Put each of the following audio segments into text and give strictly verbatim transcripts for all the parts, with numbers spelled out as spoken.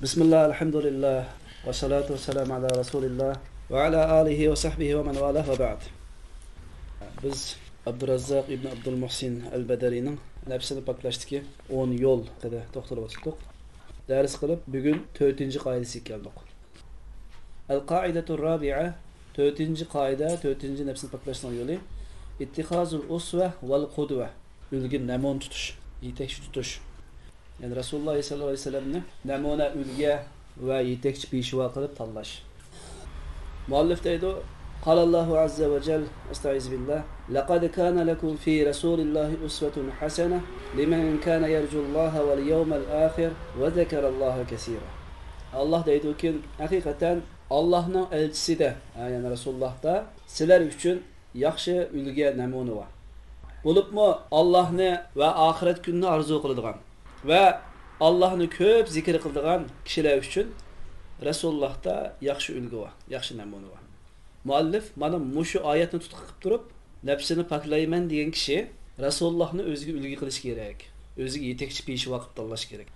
بسم الله، الحمد لله، والصلاة والسلام على رسول الله، وعلى آله وصحبه ومن والاه، وبعد. بىز ئابدۇراززاق ئىبن ئابدۇل مۇھسىن ئەل بەدەرىنىڭ نەپسىنى پاكلاشتىكى ئون يول ھەققىدە توختىلىۋاتاتتۇق. دەرس قىلىپ، بۈگۈن تۆتىنچى قائىدىسىگە كەلدۇق. القاعدة الرابعة، تۆتىنچى قائىدە، تۆتىنچى نەپسىنى پاكلاشنىڭ يولى، اتخاذ الأسوة والقدوة، ئۈلگە نەمۇنە تۇتۇش، يېتەكچى تۇتۇش. يەنى رەسۇلۇللا سەللەللاھۇ ئەلەيھى ۋەسەللەمنى نەمۇنە، ئۈلگە ۋە يېتەكچى، پېشۋا قىلىپ تاللاش. مۇئەللىپ دەيدۇ، قال الله عز وجل، أستعيذ بالله، لقد كان لكم في رسول الله أسوة حسنة لمن كان يرجو الله واليوم الآخر وذكر الله كثيرا. ئاللاھ دەيدۇكى، ھەقىقەتەن ئاللاھنىڭ ئەلچىسىدە، يەنى رەسۇلۇللاھتا سىلەر ئۈچۈن ياخشى ئۈلگە، نەمۇنە بار. بولۇپمۇ ئاللاھنى ۋە ئاخىرەت كۈنىنى ئارزۇ قىلىدىغان ۋە ئاللاھنى كۆپ زىكىر قىلىدىغان كىشىلەر ئۈچۈن رەسۇلۇللاھتا ياخشى ئۈلگە بار، ياخشى نەمۇنە بار. مۇئەللىپ مانا مۇشۇ ئايەتنى تۇتقا قىلىپ تۇرۇپ، نەپسىنى پاكلايمەن دېگەن كىشى رەسۇلۇللاھنى ئۆزىگە ئۈلگە قىلىش كېرەك. ئۆزىگە يېتەكچى، پېشۋا قىلىپ تاللاش كېرەك.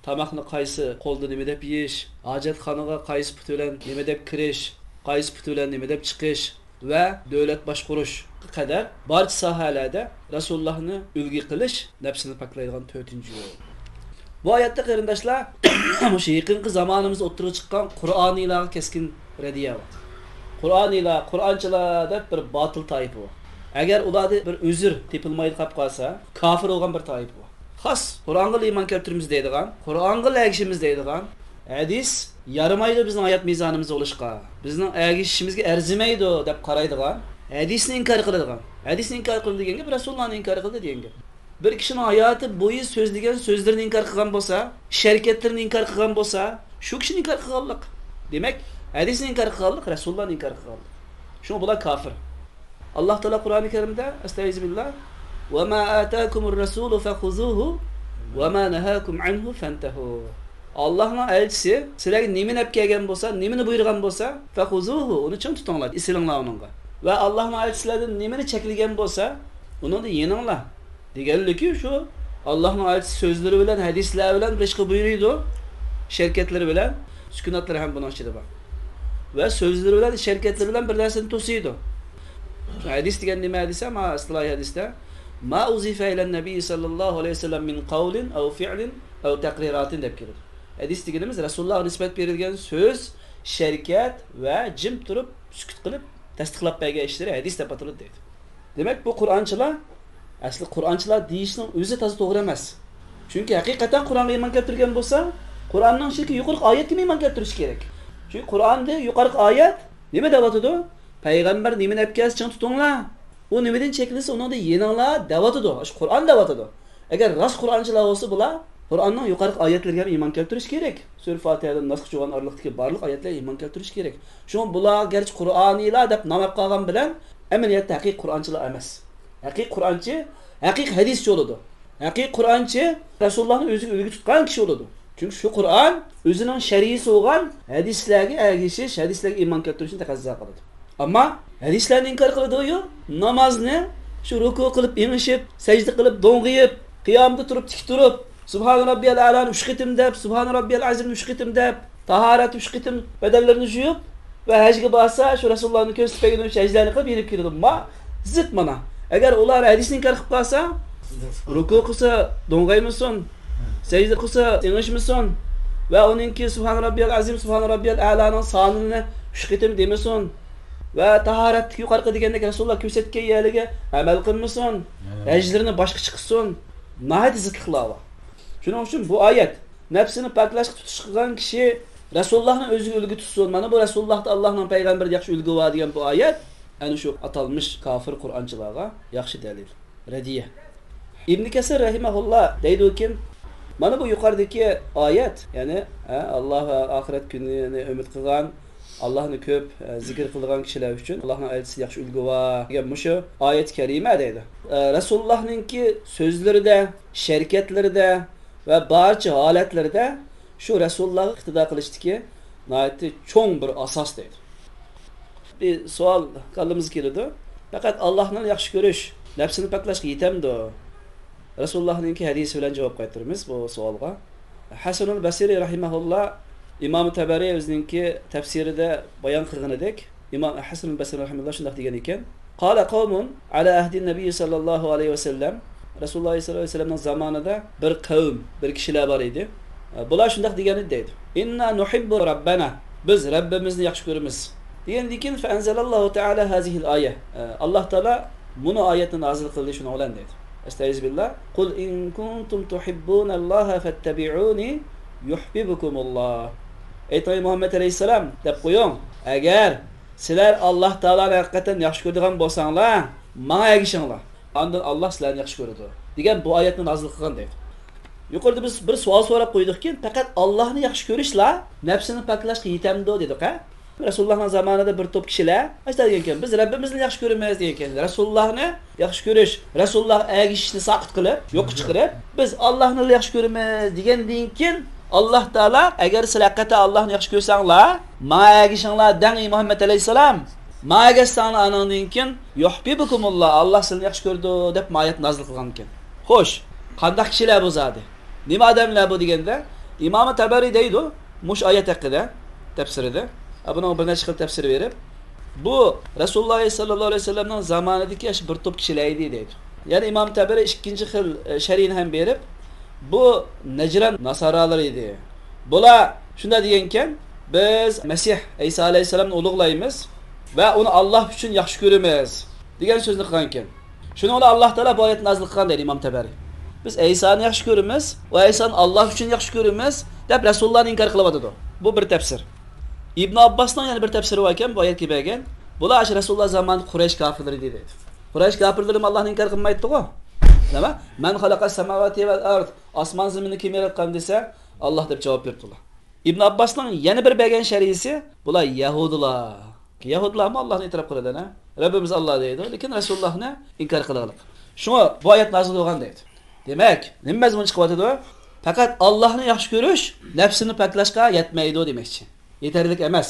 تاماقنى قايسى قولدا نېمە دەپ يېيىش، ھاجەتخانىغا قايسى پۇت بىلەن نېمە دەپ كىرىش، قايسى پۇت بىلەن نېمە دەپ چىقىش ۋە دۆلەت باشقۇرۇشقا قەدەر بارچە ساھەلەردە رەسۇلۇللاھنى ئۈلگە قىلىش نەپسىنى پاكلايدىغان تۆتىنچى يول. بۇ ئايەتتە، قېرىنداشلار، مۇشۇ يېقىنقى زامانىمىزدا ئوتتۇرىغا چىققان قۇرئانىيلارغا كەسكىن رەددىيە بار. قۇرئانىيلار، قۇرئانچىلار دەپ بىر باتىل تائىپە بار. ئەگەر ئۇلاردا بىر ئۆزۈر تېپىلمايدۇ قاپ قالسا، كاپىر بولغان بىر تائىپە بار. خاس قۇرئانغىلا ئىمان كەلتۈرىمىز دەيدىغان، قۇرئانغىلا ئەگىشىمىز دەيدىغان، ھەدىس يارىمايدۇ بىزنىڭ ھايات مىزانىمىزدا بولۇشقا، بىزنىڭ ئەگىشىشىمىزگە ئەرزىمەيدۇ دەپ قارايدىغان، ھەدىسنى ئىنكار قىلىدىغان. ھەدىسنى ئىنكار قىلدى دېگەن گەپ رەسۇلۇللانى ئىنكار قىلدى دېگەن گەپ. بىر كىشىنىڭ ھاياتى بويى سۆزلىگەن سۆزلىرىنى ئىنكار قىلغان بولسا، ئىش ھەرىكەتلىرىنى ئىنكار قىلغان بولسا، شۇ كىشىنى ئىنكار قىلغانلىق. دېمەك، ھەدىسنى ئىنكار قىلغانلىق، رەسۇلۇللانى ئىنكار قىلغانلىق. شۇڭا بۇلار كافىر. ئاللاھ تائالا قۇرئانى كەرىمدە، ئەستەئىزۇ بىللا، وما آتاكم الرسول فخذوه وما نهاكم عنه فانتهوا. ئاللاھنىڭ ئەلچىسى سىلەرگە نېمىنى ئەپ كەلگەن بولسا، نېمىنى بۇيرۇغان بولسا، فخذوه، ئۇنى چىڭ تۇتۇڭلار، ئېسىلىڭلار ئۇنىڭغا. ۋە ئاللاھنىڭ ئەلچىسى سىلەردىن نېمىنى چەكلىگەن بولسا، ئۇنىڭدىن يېنىڭلار. دېگەنلىكى شۇ، ئاللاھنىڭ ئەلچىسى سۆزلىرى بىلەن، ھەدىسلەر بىلەن بىر ئىشقا بۇيرۇيدۇ، ئىش ھەرىكەتلىرى بىلەن، سۈكۈناتلىرى ھەم بۇنىڭ ئىچىدە بار. ۋە سۆزلىرى بىلەن، ئىش ھەرىكەتلىرى بىلەن بىر نەرسىنى توسۇيدۇ. ھەدىس دېگەن نېمە دېسە، ما ئىستىلاھىي ھەدىستە، ما أضيف إلى النبي صلى الله عليه وسلم من قول أو فعل أو تقريرات دەپ كېلىدۇ. ھەدىس دېگىنىمىز رەسۇلۇللاھقا نىسبەت بېرىلگەن سۆز، ئىش ھەرىكەت ۋە جىم تۇرۇپ، سۈكۈت قىلىپ، تەستىقلاپ بەرگەن ئىشلىرى ھەدىس دەپ ئاتىلىدۇ دەيدۇ. دېمەك، بۇ قۇرئانچىلار، ئەسلى قۇرئانچىلار دېيىشنىڭ ئۆزى تازا توغرا ئەمەس. چۈنكى ھەقىقەتەن قۇرئانغا ئىمان كەلتۈرگەن بولسا، قۇرئاننىڭ ئىچىدىكى يۇقىرىقى ئايەتكىمۇ ئىمان كەلتۈرۈشى كېرەك. چۈنكى قۇرئاندا يۇقىرىقى ئايەت نېمە دەۋاتىدۇ؟ پەيغەمبەر نېمىنى ئەپ كەلسە چىڭ تۇتۇڭلار، ئۇ نېمىدىن چەكلىسە ئۇنىڭدىن يېنىڭلار دەۋاتىدۇ. ئاشۇ قۇرئان دەۋاتىدۇ. ئەگەر راست قۇرئانچىلار بولسا، بۇلار قۇرئاننىڭ يۇقىرىقى ئايەتلىرىگە ھەم ئىمان كەلتۈرۈشى كېرەك. سۈرە فاتىھەدىن ناسقا چۈشكەن ئارىلىقتىكى بارلىق ئايەتلەرگە ئىمان كەلتۈرۈشى كېرەك. شۇڭا بۇلار گەرچە قۇرئانىيلار دەپ نام ئېلىپ قالغان بىلەن، ئەمەلىيەتتە ھەقىقىي قۇرئانچىلار ئەمەس. ھەقىقىي قۇرئانچى، ھەقىقىي ھەدىسچى بولىدۇ. ھەقىقىي قۇرئانچى رەسۇلۇللاھنى ئۆزىگە ئۈلگە تۇتقان كىشى بولىدۇ. چۈنكى شۇ قۇرئان ئۆزىنىڭ شەرھىسى بولغان ھەدىسلەرگە ئەگىشىش، ھەدىسلەرگە ئىمان كەلتۈرۈشنى تەقەززا قىلىدۇ. ئەمما ھەدىسلەرنى ئىنكار قىلىدۇ-يۇ، نامازنى شۇ رۇكۇ قىلىپ ئېڭىشىپ، سەجدە قىلىپ دوڭغىيىپ، قىيامدا تۇرۇپ تىك تۇرۇپ، سۇبھان رەببىيەل ئەلانى ئۈچ قېتىم دەپ، سۇبھان رەببىيەل ئەزىمنى ئۈچ قېتىم دەپ، تاھارەت ئۈچ قېتىم، بەدەنلىرىنى يۇيۇپ ۋە ھەجگە بارسا، شۇ رەسۇلۇللانى كۆرسىتىپ بەرگىنى ئۈچۈن ھەجلەرنى قىلىپ يېنىپ كېلىدۇ. ما زىت مانا. ئەگەر ئۇلار ھەدىسنى ئىنكار قىلىپ قالسا، رۇكۇ قىلسا دوڭغايمىسۇن، سەجدە قىلسا ئېڭىشمىسۇن ۋە ئۇنىڭكى سۇبھان رەببىيەل ئەزىم، سۇبھان رەببىيەل ئەلانىڭ سانىنى ئۈچ قېتىم دېمىسۇن ۋە تاھارەتتىكى يۇقىرىقى دېگەندەك رەسۇلۇللا كۆرسەتكەن يەرلىرىگە ئەمەل قىلمىسۇن، ھەجلىرىنى باشقىچە قىلسۇن، ناھايىتى زىتلىقلار بار. شۇنىڭ ئۈچۈن بۇ ئايەت، نەپسىنى پاكلاشقا تۇتۇش قىلغان كىشى رەسۇلۇللاھنى ئۆزىگە ئۈلگە تۇتسۇن. مانا بۇ رەسۇلۇللاھتا، ئاللاھنىڭ پەيغەمبىرىدە ياخشى ئۈلگە بار دېگەن بۇ ئايەت ئەنە شۇ ئاتالمىش كاپىر قۇرئانچىلارغا ياخشى دەلىل، رەددىيە. ئىبن كەسىر رەھىمەھۇللا دەيدۇكى، مانا بۇ يۇقىرىدىكى ئايەت، يەنى، ھە، ئاللاھ ۋە ئاخىرەت كۈنىنى ئۈمىد قىلغان، ئاللاھنى كۆپ، ئە، زىكىر قىلىدىغان كىشىلەر ئۈچۈن ئاللاھنىڭ ئەلچىسى ياخشى ئۈلگە بار دېگەن مۇشۇ ئايەت كەرىمە دەيدۇ. ئە، رەسۇلۇللاھنىڭكى سۆزلىرىدە، ئىش ھەرىكەتلىرىدە ۋە بارچە ھالەتلىرىدە شۇ رەسۇلۇللاھقا ئىقتىدا قىلىشتىكى ناھايىتى چوڭ بىر ئاساس دەيدۇ. بىر سوئال كاللىمىزغا كېلىدۇ. پەقەت ئاللاھنى ياخشى كۆرۈش نەپسىنى پاكلاشقا يېتەمدۇ؟ رەسۇلۇللاھنىڭكى ھەدىسى بىلەن جاۋاب قايتۇرىمىز بۇ سوئالغا. ھەسەنۇل بەسرى رەھىمەھۇللا ئىمام تەبەرى ئۆزىنىڭكى تەپسىرىدە بايان قىلغىنىدەك، ئىمام ھەسەنۇل بەسرى رەھىمەھۇللا شۇنداق دېگەن ئىكەن: قال قوم على عهد النبي صلى الله عليه وسلم، رەسۇلۇللا سەللەللاھۇ ئەلەيھى ۋەسەللەمنىڭ زامانىدا بىر قەۋم، بىر كىشىلەر بار ئىدى. بۇلار شۇنداق دېگەن ئىدى دەيدۇ: إنا نحب ربنا، بىز رەببىمىزنى ياخشى كۆرىمىز. دېگەندىن كېيىن، فأنزل الله تعالى هذه الآية، ئاللاھ تائالا مۇنۇ ئايەتنى نازىل قىلدى شۇنىڭ بىلەن دەيدۇ. أستعيذ بالله. قل إن كنتم تحبون الله فاتبعوني يحببكم الله. ئېيتىڭ، ئەي مۇھەممەد ئەلەيھىسسالام، دەپ قويۇڭ، ئەگەر سىلەر ئاللاھ تائالانى ھەقىقەتەن ياخشى كۆرىدىغان بولساڭلار، ماڭا ئەگىشىڭلار. ئاندىن ئاللاھ سىلەرنى ياخشى كۆرىدۇ، دېگەن بۇ ئايەتنى نازىل قىلغان دەيدۇ. يۇقىرىدا بىز بىر سوئال سوراپ قويدۇقكىن، پەقەت ئاللاھنى ياخشى كۆرۈشلا نەپسىنى پاكلاشقا يېتەمدۇ دېدۇق، ھە؟ رەسۇلۇللاھنىڭ زامانىدا بىر توپ كىشىلەر ئاشۇنداق دېگەنكەن، بىز رەببىمىزنى ياخشى كۆرىمىز دېگەنكەن. رەسۇلۇللاھنى ياخشى كۆرۈش، رەسۇلۇللاھقا ئەگىشىشنى ساقىت قىلىپ، يوققا چىقىرىپ، بىز ئاللاھنىلا ياخشى كۆرىمىز دېگەندىن كېيىن، ئاللاھ تائالا، ئەگەر سىلەر ھەقىقەتەن ئاللاھنى ياخشى كۆرسەڭلار، ماڭا ئەگىشىڭلار دەڭ، ئەي مۇھەممەد ئەلەيھىسسالام. ماڭا ئەگەشسەڭلار، ئانىڭدىن كېيىن، يۇھبىبكۇمۇللاھ، ئاللاھ سىلەرنى ياخشى كۆرىدۇ، دەپ مۇ ئايەت نازىل قىلغانىكەن. خوش، قانداق كىشىلەر بۇ زادى؟ نېمە ئادەملەر بۇ دېگەندە، ئىمامى تەبەرى دەيدۇ، مۇشۇ ئايەت ھەققىدە تەپسىرىدە. بۇنىڭغا بىر نەچچە خىل تەپسىر بېرىپ، بۇ رەسۇلۇللاھ سەللەللاھۇ ئەلەيھى ۋەسەللەمنىڭ زامانىدىكى ئاشۇ بىر توپ كىشىلەر ئىدى دەيدۇ. يەنە ئىمام تەبەرى ئىككىنچى خىل، ئە، شەرھىنى ھەم بېرىپ، بۇ نەجران ناسارالىرى ئىدى. بۇلار شۇنداق دېگەنكەن، بىز مەسىھ ئەيسا ئەلەيھىسسالامنى ئۇلۇغلايمىز ۋە ئۇنى ئاللاھ ئۈچۈن ياخشى كۆرىمىز، دېگەن سۆزنى قىلغانكەن. شۇنىڭ بىلەن ئاللاھ تائالا بۇ ئايەتنى نازىل قىلغان دەيدۇ ئىمام تەبەرى. بىز ئەيسانى ياخشى كۆرىمىز، ئۇ ئەيسانى ئاللاھ ئۈچۈن ياخشى كۆرىمىز، دەپ رەسۇلۇللانى ئىنكار قىلىۋاتىدۇ. بۇ بىر تەپسىر. ئىبنى ئابباسنىڭ يەنە بىر تەپسىرى بار ئىكەن، بۇ ئايەتكە بەرگەن. بۇلار ئاشۇ رەسۇلۇللا زامانىدا قۇرەيش كاپىرلىرى ئىدى دەيدۇ. قۇرەيش كاپىرلىرىمۇ ئاللاھنى ئىنكار قىلمايتتىغۇ. نېمە؟ مەن خەلەقەس سەماۋاتى ۋەل ئەرز، ئاسمان زېمىننى كىم ياراتقان دېسە، ئاللاھ دەپ جاۋاب بېرىپتۇ ئۇلار. ئىبن ئابباسنىڭ يەنە بىر بەرگەن شەرھىسى، بۇلار يەھۇدىيلار. يەھۇدىيلارمۇ ئاللاھنى ئېتىراپ قىلىدۇ، ھە؟ رەببىمىز ئاللاھ دەيدۇ، لېكىن رەسۇلۇللاھنى ئىنكار قىلغانلىق. شۇڭا بۇ ئايەت نازىل بولغان دەيدۇ. دېمەك، نېمە مەزمۇن چىقىۋاتىدۇ؟ پەقەت ئاللاھنى ياخشى كۆرۈش نەپسىنى پاكلاشقا يەتمەيدۇ دېمەكچى. يېتەرلىك ئەمەس.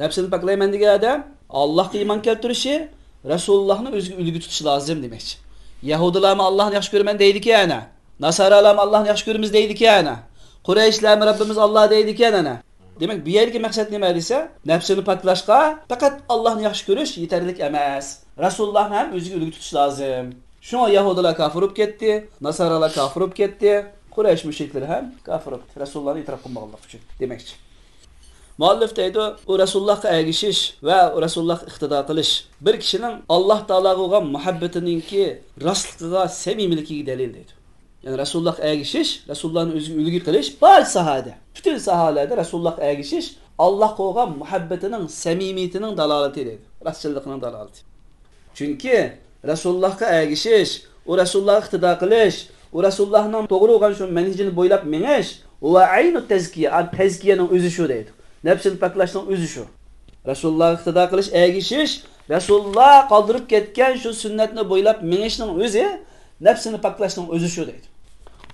نەپسىنى پاكلايمەن دېگەن ئادەم ئاللاھقا ئىمان كەلتۈرۈشى، رەسۇلۇللاھنى ئۆزىگە ئۈلگە تۇتۇشى لازىم دېمەكچى. يەھۇدىيلارمۇ ئاللاھنى ياخشى كۆرىمەن دەيدىكەن، ھە. ناسارالارمۇ ئاللاھنى ياخشى كۆرىمىز دەيدىكەن، ھە. قۇرەيشلەرمۇ رەببىمىز ئاللاھ دەيدىكەن، ئەنە. دېمەك، بۇ يەردىكى مەقسەت نېمە دېسە، نەپسىنى پاكلاشقا پەقەت ئاللاھنى ياخشى كۆرۈش يېتەرلىك ئەمەس. رەسۇلۇللاھنى ھەم ئۆزىگە ئۈلگە تۇتۇش لازىم. شۇڭا يەھۇدىيلار كاپىر بولۇپ كەتتى، ناسارالار كاپىر بولۇپ كەتتى، قۇرەيش مۇشرىكلىرى ھەم كاپىر بولۇپ كەتتى، رەسۇلۇللاھنى ئېتىراپ قىلمىغانلىقى ئۈچۈن دېمەكچى. مۇئەللىپ دەيدۇ، ئۇ رەسۇلۇللاھقا ئەگىشىش ۋە ئۇ رەسۇلۇللاھقا ئىقتىدا قىلىش بىر كىشىنىڭ ئاللاھ تائالاغا بولغان مۇھەببىتىنىڭكى راستلىقىغا، سەمىمىيلىكىگە دەلىل دەيدۇ. يەنى رەسۇلۇللاھقا ئەگىشىش، رەسۇلۇللاھنى ئۆزىگە ئۈلگە قىلىش بار ساھەدە، پۈتۈن ساھەلەردە رەسۇلۇللاھقا ئەگىشىش ئاللاھقا بولغان مۇھەببىتىنىڭ سەمىمىيىتىنىڭ دالالىتى دەيدۇ، راستچىللىقىنىڭ دالالىتى. چۈنكى رەسۇلۇللاھقا ئەگىشىش، ئۇ رەسۇلۇللاھقا ئىقتىدا قىلىش، ئۇ رەسۇلۇللاھنىڭ توغرا بولغان شۇ مەنھىجىنى بويلاپ مېڭىش، ھۇۋە ئەينۇ تەزكىيە، ئا، تەزكىيەنىڭ ئۆزى شۇ دەيدۇ. نەپسىنى پاكلاشنىڭ ئۆزى شۇ. رەسۇلۇللاھقا ئىقتىدا قىلىش، ئەگىشىش، رەسۇلۇللا قالدۇرۇپ كەتكەن شۇ سۈننەتنى بويلاپ مېڭىشنىڭ ئۆزى، نەپسىنى پاكلاشنىڭ ئۆزى شۇ دەيدۇ.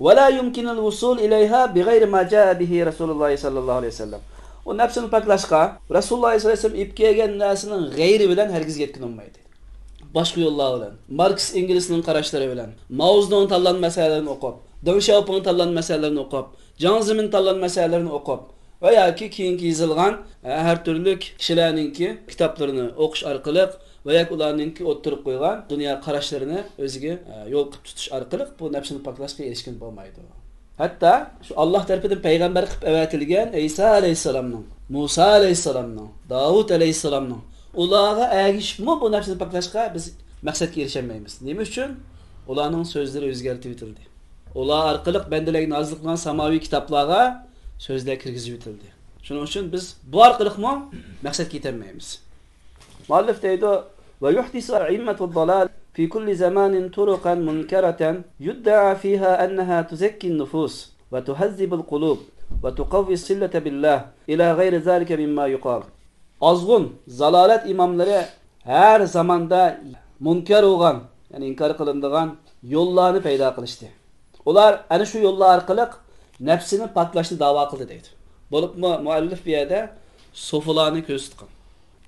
ولا يمكن الوصول إليها بغير ما جاء به رسول الله صلى الله عليه وسلم. ئۇ نەپسىنى پاكلاشقا رەسۇلۇللا ئەلەيھىسسالام ئېلىپ كەلگەن نەرسىنىڭ غەيرى بىلەن ھەرگىز يەتكىلى بولمايدۇ. باشقا يوللار بىلەن، ماركس ئېنگېلسنىڭ قاراشلىرى بىلەن، ماۋزېدۇڭ تاللانما ئەسەرلىرىنى ئوقۇپ، دېڭ شياۋپىڭ تاللانما ئەسەرلىرىنى ئوقۇپ، جياڭ زېمىن تاللانما ئەسەرلىرىنى ئوقۇپ ۋە ياكى كېيىنكى يېزىلغان، ئە، ھەر تۈرلۈك كىشىلەرنىڭكى كىتابلىرىنى ئوقۇش ئارقىلىق ۋە ياكى ئۇلارنىڭكى ئوتتۇرىغا قويغان دۇنيا قاراشلىرىنى ئۆزىگە، ئە، يول قىلىپ تۇتۇش ئارقىلىق بۇ نەپسىنى پاكلاشقا ئېرىشكىلى بولمايدۇ. ھەتتا شۇ ئاللاھ تەرىپىدىن پەيغەمبەر قىلىپ ئەۋەتىلگەن ئەيسا ئەلەيھىسسالامنىڭ، مۇسا ئەلەيھىسسالامنىڭ، داۋۇت ئەلەيھىسسالامنىڭ، ئۇلارغا ئەگىشىپمۇ بۇ نەپسىنى پاكلاشقا بىز مەقسەتكە ئېرىشەلمەيمىز. نېمە ئۈچۈن؟ ئۇلارنىڭ سۆزلىرى ئۆزگەرتىۋېتىلدى. ئۇلار ئارقىلىق بەندىلەرگە نازىل قىلغان ساماۋىي كىتابلارغا سۆزلەر كىرگۈزۈۋېتىلدى. شۇنىڭ ئۈچۈن بىز بۇ ئارقىلىقمۇ مەقسەتكە يېتەلمەيمىز. مۇئەللىپ دەيدۇ، ويحدث أئمة الضلال في كل زمان طرقا منكرة يدعى فيها أنها تزكي النفوس وتهذب القلوب وتقوي الصلة بالله إلى غير ذلك مما يقال. ئازغۇن، زالالەت ئىماملىرى ھەر زاماندا مۇنكەر بولغان، يەنى ئىنكار قىلىنىدىغان يوللارنى پەيدا قىلىشتى. ئۇلار ئەنە شۇ يوللار ئارقىلىق نەپسىنى پاكلاشنى داۋا قىلدى دەيدۇ. بولۇپمۇ مۇئەللىپ بۇ يەردە سوفىلارنى كۆرسىتىپ قىلغان.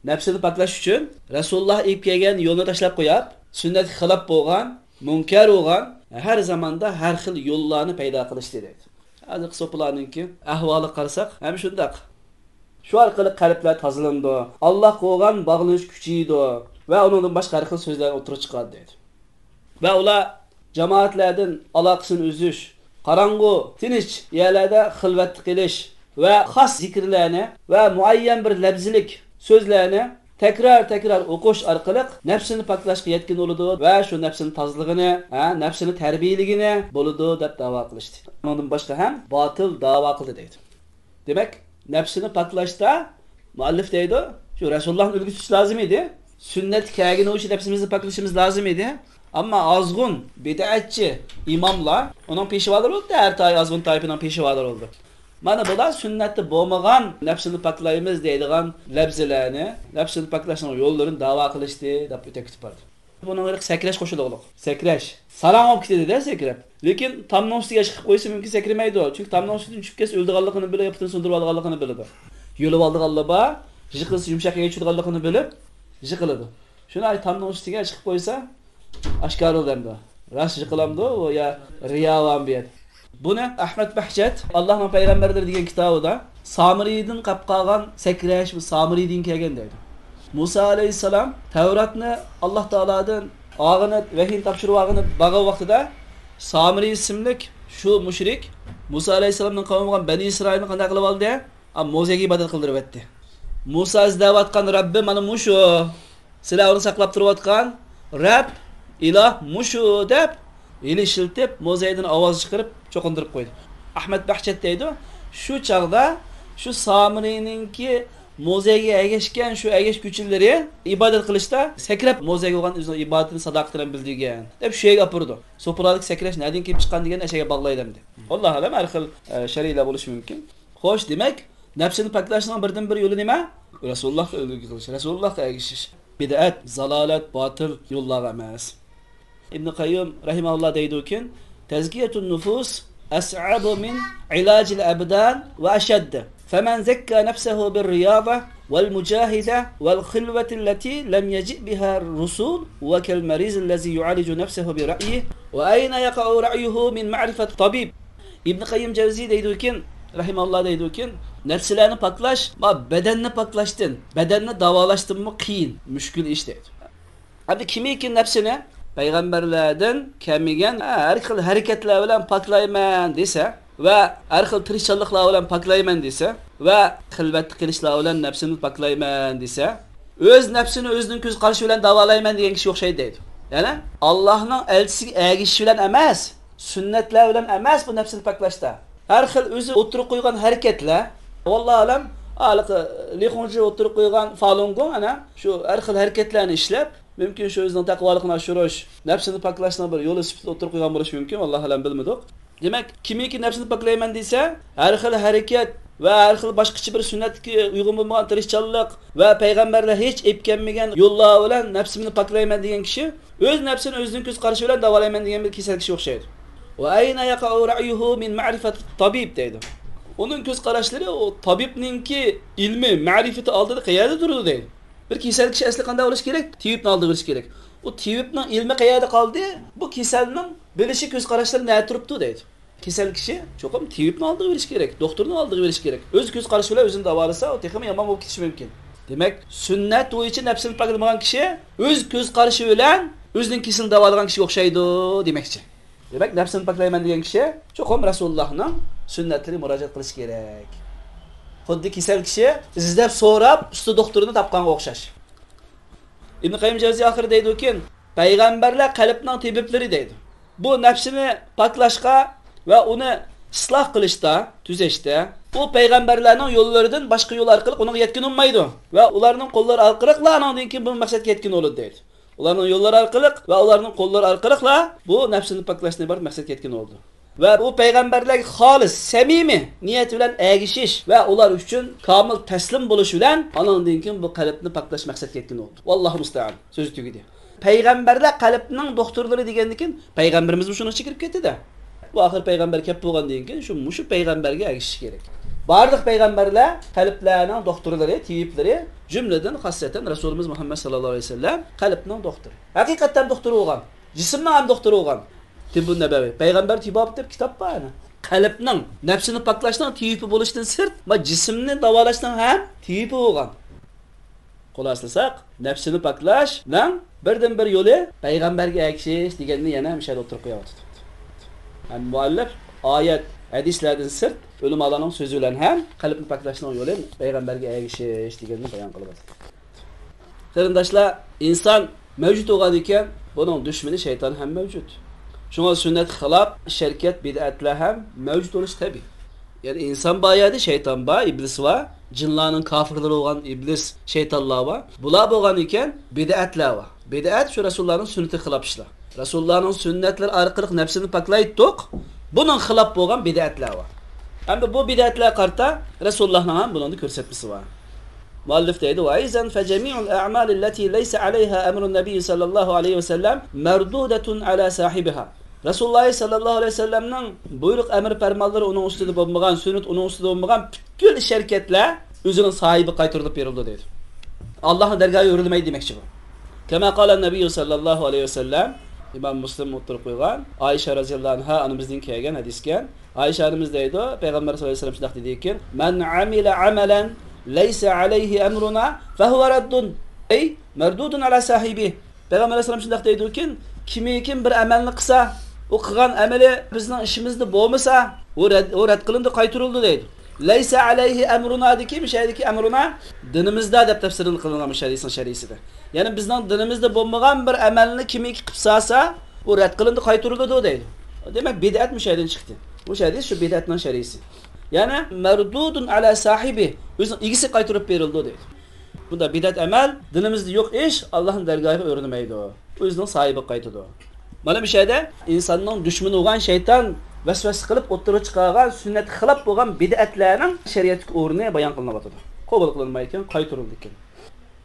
نەپسىنى پاكلاش ئۈچۈن رەسۇلۇللا ئېلىپ كەلگەن يولنى تاشلاپ قويۇپ، سۈننەتكە خىلاپ بولغان، مۇنكەر بولغان، ھەر زاماندا ھەر خىل يوللارنى پەيدا قىلىشتى دەيدۇ. ھازىرقى سوپىلارنىڭكى ئەھۋالىغا قارىساق ھەم شۇنداق. شۇ ئارقىلىق قەلبلەر تازىلىنىدۇ، ئاللاھقا بولغان باغلىنىش كۈچىيىدۇ ۋە ئۇنىڭدىن باشقا ھەر خىل سۆزلەر ئوتتۇرىغا چىقىدۇ دەيدۇ. ۋە ئۇلار جامائەتلەردىن ئالاقىسىنى ئۈزۈش، قاراڭغۇ، تىنچ يەرلەردە خىلۋەتتە قېلىش ۋە خاس زىكىرلەرنى ۋە مۇئەييەن بىر لەپزىلىك سۆزلەرنى تەكرار-تەكرار ئوقۇش ئارقىلىق نەپسىنى پاكلاشقا يەتكىلى بولىدۇ ۋە شۇ نەپسىنى تازىلىغىنى، ھە، نەپسىنى تەربىيەلىگىنى بولىدۇ دەپ دەۋا قىلىشتى. ئۇنىڭدىن باشقا ھەم باتىل دەۋا قىلدى دەيدۇ. دېمەك، نەپسىنى پاكلاشتا مۇئەللىپ دەيدۇ، شۇ رەسۇلۇللاھنى ئۈلگە تۇتۇش لازىم ئىدى. سۈننەتكە كەلگىنى ئۈچۈن نەپسىمىزنى پاكلىشىمىز لازىم ئىدى. ئەمما ئازغۇن بىدئەتچى ئىماملار، ئۇنىڭ پېشۋالىرى بولدى، ھەر تاي-، ئازغۇن تايپىنىڭ پېشۋالىرى بولدى. مانا بۇلار سۈننەتتە بولمىغان نەپسىنى پاكلايمىز دەيدىغان لەپزىلەرنى، نەپسىنى پاكلاشنىڭ يوللىرىنى دەۋا قىلىشتى دەپ ئۆتۈپ كېتىپ بارىدۇ. بۇنىڭغا سەكرەش قوشۇلغۇلۇق. سەكرەش. ساراڭ بولۇپ كېتىدۇ-دە سەكرەپ. لېكىن تامنىڭ ئۈستىگە ئىشقىپ قويسا مۇمكىن سەكرىمەيدۇ. چۈنكى تامنىڭ ئۈستىدىن چۈشۈپ كەتسە ئۆلىدىغانلىقىنى بىلىپ، يا پۇتىنى سۇندۇرۇۋالىدىغانلىقىنى بىلىدۇ. يۆلىۋالىدىغانلار بار، يىقىلسا يۇمشاق يەرگە چۈشىدىغانلىقىنى بىلىپ يىقىلىدۇ. شۇنى تامنىڭ ئۈستىگە ئىشقىپ قويسا ئاشكارىلىنىدۇ. راست يىقىلامدۇ ئۇ يا رىياۋامۇ بۇ يەردە؟ بۇنى ئەھمەد بەھجەت ئاللاھنىڭ پەيغەمبەرلىرى دېگەن كىتابىدا سامىرىدىن قاپ قالغان سەكرەش، بۇ سامىرىدىن كەلگەن دەيدۇ. مۇسا ئەلەيھىسسالام تەۋراتنى ئاللاھ تائالادىن ئاغىنى، ۋەھىينى تاپشۇرۇۋالغىنى بارغان ۋاقتىدا سامىرى ئىسىملىك شۇ مۇشرىك مۇسا ئەلەيھىسسالامنىڭ قەۋمى بولغان بەنى ئىسرائىلنى قانداق قىلىۋالدى؟ ئا، موزەيگە ئىبادەت قىلدۇرۇۋەتتى. مۇسا ئىزدەۋاتقان رەببى مانا مۇشۇ. سىلەر ئۇنى ساقلاپ تۇرۇۋاتقان رەب، ئىلاھ مۇشۇ دەپ، ھىيلە ئىشلىتىپ، موزەيدىن ئاۋاز چىقىرىپ، چوقۇندۇرۇپ قويدى. ئەھمەد بەھجەت دەيدۇ، شۇ چاغدا شۇ سامىرىنىڭكى موزەيگە ئەگەشكەن شۇ ئەگەشكۈچىلىرى ئىبادەت قىلىشتا سەكرەپ، موزەيگە بولغان ئۆزىنىڭ ئىبادىتىنى، ساداقىتىنى بىلدۈرگەن دەپ شۇ يەرگە ئاپىرىدۇ. سوپىلاردىكى سەكرەش نەدىن كېلىپ چىققان دېگەننى ئەشەگە باغلايلى ئەمدى. ۋاللاھۇ ئەلەم، ھەر خىل، ئە، شەرئىيلەر بولۇشى مۇمكىن. خوش، دېمەك، نەپسىنى پاكلاشنىڭ بىردىنبىر يولى نېمە؟ رەسۇلۇللاھقا ئۈلگە قىلىش، رەسۇلۇللاھقا ئەگىشىش. بىدئەت، زالالەت، باتىل يوللارغا ئەمەس. ئىبن قەييۇم رەھىمەھۇللاھ دەيدۇكىن، تەزكىيەتۇن نۇفۇس ئەسئەبۇ مىن ئىلاجىل ئەبدان ۋە ئەشەدد. فەمەن زەككا نەفسەھۇ بىر رىيازە ۋەل مۇجاھىدە ۋەل خىلۋەتىللەتى لەم يەجىئ بىھا رۇسۇل ۋە كەل مەرىزىللەزى يۇئالىجۇ نەفسەھۇ بىر رەئيى ۋە ئەينە يەقەئۇ رەئيۇھۇ مىن مەرىفەت تەبىب. ئىبن قەييىم جەۋزىي دەيدۇكىن، رەھىمەھۇللاھ دەيدۇكىن، نەپسىلەرنى پاكلاش، ما، بەدەننى پاكلاشتىن، بەدەننى داۋالاشتىنمۇ قىيىن، مۈشكۈل ئىش دەيدۇ. ئەمدى كىمكى نەپسىنى پەيغەمبەرلەردىن كەلمىگەن ھەر خىل ھەرىكەتلەر بىلەن پاكلايمەن دېسە ۋە ھەر خىل تىرىشچانلىقلار بىلەن پاكلايمەن دېسە ۋە خىلۋەتتە قېلىشلار بىلەن نەپسىنى پاكلايمەن دېسە، ئۆز نەپسىنى ئۆزىنىڭ كۆز قارىشى بىلەن داۋالايمەن دېگەن كىشىگە ئوخشايدۇ دەيدۇ. يەنى ئاللاھنىڭ ئەلچىسىگە ئەگىشىش بىلەن ئەمەس، سۈننەتلەر بىلەن ئەمەس بۇ نەپسىنى پاكلاشتا. ھەر خىل ئۆزى ئوتتۇرىغا قويغان ھەرىكەتلەر، ۋاللاھۇ ئەلەم، ھېلىقى لىخۇڭجى ئوتتۇرىغا قويغان فالۇنگوڭ ئەنە شۇ ھەر خىل ھەرىكەتلەرنى ئىشلەپ، مۇمكىن شۇ ئۆزىنىڭ تەقۋالىقىنى ئاشۇرۇش، نەپسىنى پاكلاشنىڭ بىر يولى سۈپىتىدە ئوتتۇرىغا قويغان بولۇشى مۇمكىن، ۋاللاھۇ ئەلەم، بىلمىدۇق. دېمەك، كىمكى نەپسىنى پاكلايمەن دېسە، ھەر خىل ھەرىكەت ۋە ھەر خىل باشقىچە بىر سۈننەتكە ئۇيغۇن بولمىغان تىرىشچانلىق ۋە پەيغەمبەرلەر ھېچ ئېلىپ كەلمىگەن يوللار بىلەن نەپسىمنى پاكلايمەن دېگەن كىشى ئۆز نەپسىنى ئۆزىنىڭ كۆز قارىشى بىلەن داۋالايمەن دېگەن بىر كېسەل كىشىگە ئوخشايدۇ. ۋە ئەينە يەقەئۇ رەئيۇھۇ مىن مەرىفەت تەبىب دەيدۇ. ئۇنىڭ كۆز قاراشلىرى ئۇ تەبىبنىڭكى ئىلمى، مەرىپىتى ئالدىدا قەيەردە تۇرىدۇ دەيدۇ. بىر كېسەل كىشى ئەسلى قانداق بولۇشى كېرەك؟ تېۋىپنى ئالدىغا بېرىشى كېرەك. ئۇ تېۋىپنىڭ ئىلمى قەيەردە قالدى؟ بۇ كېسەلنىڭ بىلىشى، كۆز قاراشلىرى نەدە تۇرۇپتۇ دەيدۇ. كېسەل كىشى چوقۇم تېۋىپنىڭ ئالدىغا بېرىشى كېرەك، دوختۇرنىڭ ئالدىغا بېرىشى كېرەك. ئۆز كۆز قارىشى بىلەن ئۆزىنى داۋالىسا، ئۇ تېخىمۇ يامان بولۇپ كېتىشى مۇمكىن. دېمەك، سۈننەت بويىچە نەپسىنى پاكلىمىغان كىشى ئۆز كۆز قارىشى بىلەن ئۆزىنىڭ كېسىلىنى داۋالىغان كىشىگە ئوخشايدۇ دېمەكچى. دېمەك، نەپسىنى پاكلايمەن دېگەن كىشى چوقۇم رەسۇلۇللاھنىڭ سۈننەتلىرىگە مۇراجىئەت قىلىشى كېرەك. خۇددى كېسەل كىشى ئىزدەپ سوراپ ئۇستا دوختۇرنى تاپقانغا ئوخشاش. ئىبن قەييىم جەۋزىي ئاخىرى دەيدۇكىن، پەيغەمبەرلەر قەلبنىڭ تېبىبلىرى دەيدۇ. بۇ نەپسىنى پاكلاشقا ۋە ئۇنى ئىسلاھ قىلىشتا، تۈزەشتە، ئۇ پەيغەمبەرلەرنىڭ يوللىرىدىن باشقا يول ئارقىلىق ئۇنىڭغا يەتكىلى بولمايدۇ ۋە ئۇلارنىڭ قوللىرى ئارقىلىقلا ئانىڭدىن كېيىن بۇ مەقسەتكە يەتكىلى بولىدۇ دەيدۇ. ئۇلارنىڭ يوللىرى ئارقىلىق ۋە ئۇلارنىڭ قوللىرى ئارقىلىقلا بۇ نەپسىنى پاكلاشنى بارىپ مەقسەتكە يەتكىلى بولىدۇ. ۋە بۇ پەيغەمبەرلەرگە خالىس، سەمىمىي نىيەت بىلەن ئەگىشىش ۋە ئۇلار ئۈچۈن كامىل تەسلىم بولۇش بىلەن ئانىڭدىن كېيىن بۇ قەلبنى پاكلاش مەقسەتكە يەتكىلى بولىدۇ. ۋاللاھۇ مۇستەئان. سۆزى تۈگىدى. پەيغەمبەرلەر قەلبنىڭ دوختۇرلىرى دېگەندىن كېيىن پەيغەمبىرىمىزمۇ شۇنىڭ ئىچىگە كىرىپ كەتتى-دە. بۇ ئاخىر پەيغەمبەر كەپ بولغاندىن كېيىن شۇ، مۇشۇ پەيغەمبەرگە ئەگىشىش كېرەك. بارلىق پەيغەمبەرلەر قەلبلەرنىڭ دوختۇرلىرى، تېۋىپلىرى، جۈملىدىن خاسسەتەن رەسۇلىمىز مۇھەممەد ساللاللاھۇ ئەلەيھى ۋەسەللەم قەلبنىڭ دوختۇرى. ھەقىقەتەن دوختۇر بولغان، جىسىمنىڭ ھەم دوختۇرى بولغان. تىببۇن نەبەۋى، پەيغەمبەر تېبابىت دەپ كىتاب بار ئەنە. قەلبنىڭ، نەپسىنى پاكلاشنىڭ تېۋىپى بولۇشتىن سىرت، ما جىسىمنى داۋالاشنىڭ ھەم تېۋىپى بولغان. خۇلاسىلىساق، نەپسىنى پاكلاشنىڭ بىردىنبىر يولى پەيغەمبەرگە ئەگىشىش دېگەننى يەنە مۇشۇ يەردە ئوتتۇرىغا قويۇۋاتىدۇ. ھەم مۇئەللىپ ئايەت، ھەدىسلەردىن سىرت ئۆلىمالارنىڭ سۆزى بىلەن ھەم قەلبنى پاكلاشنىڭ يولى پەيغەمبەرگە ئەگىشىش دېگەننى بايان قىلىۋاتىدۇ. قېرىنداشلار، ئىنسان مەۋجۇت بولغان ئىكەن، بۇنىڭ دۈشمىنى شەيتان ھەم مەۋجۇت. شۇڭا سۈننەتكە خىلاپ ئىش-ھەرىكەت، بىدئەتلەر ھەم مەۋجۇت بولۇشى تەبىئىي. يەنى ئىنسان بار يەردە شەيتان بار، ئىبلىس بار، جىنلارنىڭ كاپىرلىرى بولغان ئىبلىس، شەيتانلار بار. بۇلار بولغان ئىكەن، بىدئەتلەر بار. بىدئەت شۇ رەسۇلۇللانىڭ سۈننىتىگە خىلاپ ئىشلار. رەسۇلۇللانىڭ سۈننەتلىرى ئارقىلىق نەپسىنى پاكلايتتۇق. بۇنىڭغا خىلاپ بولغان بىدئەتلەر بار. ئەمدى بۇ بىدئەتلەرگە قارىتا رەسۇلۇللانىڭ ھەم بۇنىڭدا كۆرسەتمىسى بار. مۇئەللىپ دەيدۇ، وإذن فجميع الأعمال التي ليس عليها أمر النبي صلى الله عليه وسلم مردودة على صاحبها. رەسۇلۇللا سەللەللاھۇ ئەلەيھى ۋەسەللەمنىڭ بۇيرۇق، ئەمر پەرمانلىرى ئۇنىڭ ئۈستىدە بولمىغان، سۈننىتى ئۇنىڭ ئۈستىدە بولمىغان پۈتكۈل ئىش ھەرىكەتلەر ئۆزىنىڭ ساھىبىگە قايتۇرۇلۇپ بېرىلىدۇ دەيدۇ. ئاللاھنىڭ دەرگاھىغا يۆلىمەيدۇ دېمەكچى بۇ. كما قال النبي صلى الله عليه وسلم، ئىمام مۇسلىم ئوتتۇرىغا قويغان، ئائىشە رەزىياللاھۇ ئەنھا ئانىمىزدىن كەلگەن ھەدىسكەن. ئائىشە ئانىمىز دەيدۇ، پەيغەمبەر سەللەللاھۇ ئەلەيھى ۋەسەللەم شۇنداق دېدىكەن، من عمل عملا ليس عليه أمرنا فهو رد، أي مردود على صاحبه. پەيغەمبەر ئەلەيھىسسالام شۇنداق دەيدۇكىن، كىمكىم بىر ئەمەلنى قىلسا، ئۇ قىلغان ئەمىلى بىزنىڭ ئىشىمىزدا بولمىسا، ئۇ رەت، ئۇ رەت قىلىندى، قايتۇرۇلدى دەيدۇ. لەيسە ئەلەيھى ئەمرۇنا دېگەن، مۇشۇ يەردىكى ئەمرۇنا دىنىمىزدا دەپ تەپسىرىنى قىلىنغان مۇشۇ ھەدىسنىڭ شەرھىسىدە. يەنى بىزنىڭ دىنىمىزدا بولمىغان بىر ئەمەلنى كىمكى قىلىپ سالسا، ئۇ رەت قىلىندى، قايتۇرۇلىدۇ دەيدۇ. دېمەك، بىدئەت مۇشۇ يەردىن چىقتى. مۇشۇ ھەدىس شۇ بىدئەتنىڭ شەرھىسى. يەنى مەردۇدۇن ئەلا ساھىبى، ئۆزىنىڭ ئىگىسىگە قايتۇرۇپ بېرىلىدۇ دەيدۇ. بۇنداق بىدئەت ئەمەل، دىنىمىزدا يوق ئىش، ئاللاھنىڭ دەرگاھىغا ئۆرۈنمەيدۇ. ئۆزىنىڭ ساھىبىگە قايتىدۇ. مانا مۇشۇ يەردە ئىنساننىڭ دۈشمىنى بولغان شەيتان ۋەسۋەسە قىلىپ ئوتتۇرىغا چىقارغان سۈننەتكە خىلاپ بولغان بىدئەتلەرنىڭ شەرىئەتتىكى ئورنى بايان قىلىنىۋاتىدۇ. قوبۇل قىلىنمايدىكەن، قايتۇرۇلىدىكەن.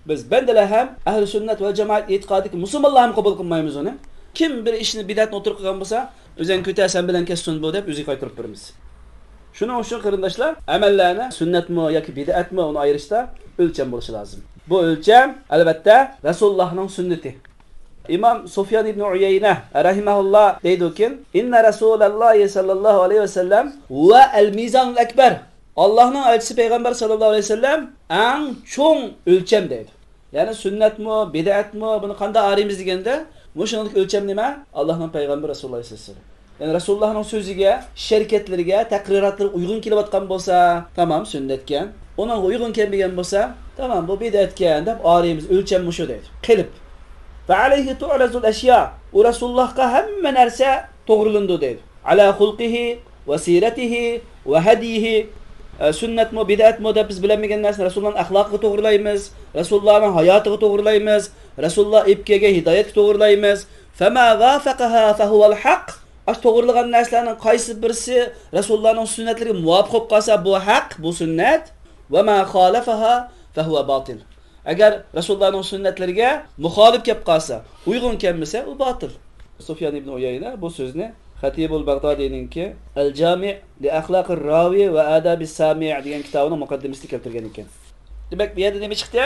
بىز بەندىلەر ھەم ئەھلى سۈننەت ۋەل جامائەت ئېتىقادىدىكى مۇسۇلمانلار ھەم قوبۇل قىلمايمىز ئۇنى. كىم بىر ئىشنى، بىدئەتنى ئوتتۇرىغا قويغان بولسا، ئۆزۈڭ كۆتەر، سەن بىلەن كەتسۇن بۇ دەپ ئۆزىگە قايتۇرۇپ بېرىمىز. شۇنىڭ ئۈچۈن قېرىنداشلار، ئەمەللەرنى سۈننەتمۇ ياكى بىدئەتمۇ، ئۇنى ئايرىشتا ئۆلچەم بولۇشى لازىم. بۇ ئۆلچەم، ئەلۋەتتە، رەسۇلۇللاھنىڭ سۈننىتى. ئىمام سۇفيان ئىبن ئۇيەينە رەھىمەھۇللا دەيدۇكىن، إن رسول الله صلى الله عليه وسلم هو الميزان الأكبر. ئاللاھنىڭ ئەلچىسى پەيغەمبەر سەللەللاھۇ ئەلەيھى ۋەسەللەم ئەڭ چوڭ ئۆلچەم دەيدۇ. يەنى سۈننەتمۇ، بىدئەتمۇ، بۇنى قانداق ئايرىيمىز دېگەندە، مۇشۇنىڭدىكى ئۆلچەم نېمە؟ ئاللاھنىڭ پەيغەمبىرى رەسۇلۇللاھ سەللەللاھۇ ئەلەيھى ۋەسەللەم. يەنى رەسۇلۇللاھنىڭ سۆزىگە، ئىش ھەرىكەتلىرىگە، تەقرىراتلىرىغا ئۇيغۇن كېلىۋاتقان بولسا، تامام، سۈننەتكەن. ئۇنىڭغا ئۇيغۇن كەلمىگەن بولسا، تامام، بۇ بىدئەتكەن دەپ ئايرىيمىز، ئۆلچەم مۇشۇ دەيدۇ. قېلىپ. فعليه تعرض الأشياء، ئۇ رەسۇلۇللاھقا ھەممە نەرسە توغرىلىنىدۇ دەيدۇ. على خلقه وسيرته وهديه. ئە، سۈننەتمۇ، بىدئەتمۇ دەپ بىز بىلەلمىگەن نەرسىنى رەسۇلۇللانىڭ ئەخلاقىغا توغرىلايمىز، رەسۇلۇللانىڭ ھاياتىغا توغرىلايمىز، رەسۇلۇللا ئېلىپ كەلگەن ھىدايەتكە توغرىلايمىز. فما وافقها فهو الحق. ئاشۇ توغرىلىغان نەرسىلەرنىڭ قايسى بىرسى رەسۇلۇللانىڭ سۈننەتلىرىگە مۇۋاپىق بولۇپ قالسا، بۇ ھەق، بۇ سۈننەت. وما خالفها فهو باطل. ئەگەر رەسۇلۇللانىڭ سۈننەتلىرىگە مۇخالىپ كەپ قالسا، ئۇيغۇن كەلمىسە، ئۇ باتىل. سۇفيان ئىبن ئۇيەينە بۇ سۆزنى خەتىبۇل باغدادىينىڭكى ئەل جامىئ لى ئەخلاقىر راۋى ۋە ئادابىس سامىئ دېگەن كىتابىنىڭ مۇقەددىمىسىدە كەلتۈرگەن ئىكەن. دېمەك، بۇ يەردە نېمە چىقتى؟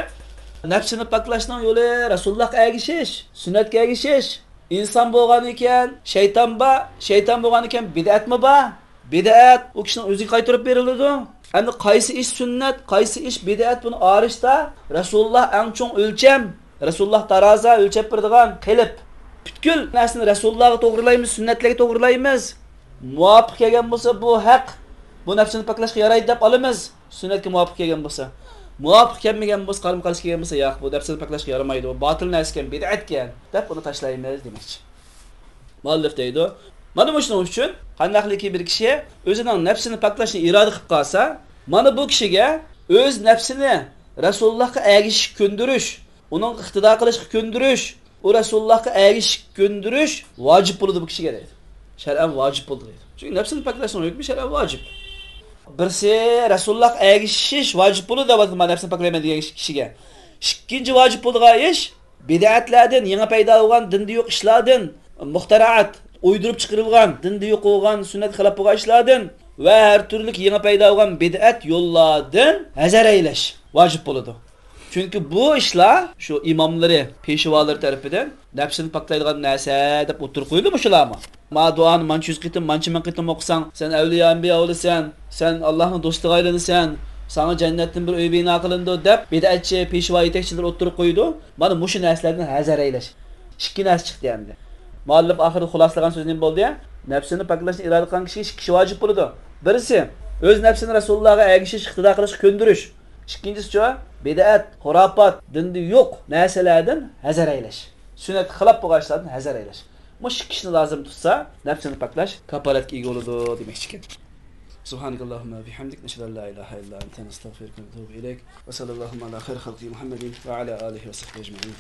نەپسىنى پاكلاشنىڭ يولى رەسۇلۇللاھقا ئەگىشىش، سۈننەتكە ئەگىشىش. ئىنسان بولغان ئىكەن، شەيتان بار، شەيتان بولغان ئىكەن، بىدئەتمۇ بار. بىدئەت ئۇ كىشىنىڭ ئۆزىگە قايتۇرۇپ بېرىلىدۇ. ئەمدى قايسى ئىش سۈننەت، قايسى ئىش بىدئەت، بۇنى ئايرىشتا رەسۇلۇللا ئەڭ چوڭ ئۆلچەم، رەسۇلۇللا تارازا، ئۆلچەپ بېرىدىغان قېلىپ. پۈتكۈل نەرسىنى رەسۇلۇللاغا توغرىلايمىز، سۈننەتلەرگە توغرىلايمىز. مۇۋاپىق كەلگەن بولسا، بۇ ھەق، بۇ نەپسىنى پاكلاشقا يارايدۇ دەپ ئالىمىز. سۈننەتكە مۇۋاپىق كەلگەن بولسا. مۇۋاپىق كەلمىگەن بولسا، قارىمۇ قارشى كەلگەن بولسا، ياق، بۇ نەپسىنى پاكلاشقا يارىمايدۇ، بۇ باتىل نەرسىكەن، بىدئەتكەن دەپ بۇنى تاشلايمىز دېمەكچى. مۇئەللىپ دەيدۇ، مانا مۇشۇنىڭ ئۈچۈن قانداقلىكى بىر كىشى ئۆزىنىڭ نەپسىنى پاكلاشنى ئىرادە قىلىپ قالسا، مانا بۇ كىشىگە ئۆز نەپسىنى رەسۇلۇللاھقا ئەگىشىشكە كۆندۈرۈش، ئۇنىڭغا ئىقتىدا قىلىشقا كۆندۈرۈش، ئۇ رەسۇلۇللاھقا ئەگىشىشكە كۆندۈرۈش ۋاجىپ بولىدۇ بۇ كىشىگە دەيدۇ. شەرئەن ۋاجىپ بولىدۇ دەيدۇ. چۈنكى نەپسىنى پاكلاشنىڭ ھۆكمى شەرئەن ۋاجىپ. بىرسى رەسۇلۇللاھقا ئەگىشىش ۋاجىپ بولىدۇ دەۋاتىدۇ، مانا نەپسىنى پاكلايمەن دېگەن كىشىگە. ئىككىنچى ۋاجىپ بولىدىغان ئىش، بىدئەتلەردىن، يېڭى پەيدا بولغان دىندا يوق ئىشلاردىن، مۇختەرەئات، ئويدۇرۇپ چىقىرىلغان، دىندا يوق بولغان، سۈننەتكە خىلاپ بولغان ئىشلاردىن ۋە ھەر تۈرلۈك يېڭى پەيدا بولغان بىدئەت يوللاردىن ھەزەر ئەيلەش ۋاجىپ بولىدۇ. چۈنكى بۇ ئىشلار شۇ ئىماملىرى، پېشۋالىرى تەرىپىدىن نەپسىنى پاكلايدىغان نەرسە دەپ ئوتتۇرىغا قويۇلدى مۇشۇلارمۇ؟ ما دۇئانى مانچە يۈز قېتىم، مانچە مىڭ قېتىم ئوقۇساڭ، سەن ئەۋلىيا ئەنبىيا بولىسەن، سەن ئاللاھنىڭ دوستىغا ئايلىنىسەن، ساڭا جەننەتتىن بىر ئۆي بىنا قىلىنىدۇ دەپ بىدئەتچى، پېشۋا يېتەكچىلىرى ئوتتۇرىغا قويىدۇ. مانا مۇشۇ نەرسىلەردىن ھەزەر ئەيلەش. ئىككى نەرسە چىقتى ئەمدى. مۇئەللىپ ئاخىرىدا خۇلاسىلىغان سۆزى نېمە بولدى؟ نەپسىنى پاكلاشنى ئىرادە قىلغان كىشىگە ئىككى ئىش ۋاجىپ بولىدۇ. بىرسى، ئۆز نەپسىنى رەسۇلۇللاغا ئەگىشىش، ئىقتىدا قىلىشقا كۆندۈرۈش. ئىككىنچىسىچۇ؟ بىدئەت، خۇراپات، دىندا يوق نەرسىلەردىن ھەزەر ئەيلەش. سۈننەتكە خىلاپ بولغان ئىشلاردىن ھەزەر ئەيلەش. مۇشۇ ئىككى ئىشنى لازىم تۇتسا، نەپسىنى پاكلاش كاپالەتكە ئىگە بولىدۇ دېمەكچىكەن. سبحانك اللهم وبحمدك، نشهد أن لا إله إلا أنت، نستغفرك ونتوب إليك. وصلى اللهم على خير خلقه محمد وعلى آله وصحبه أجمعين.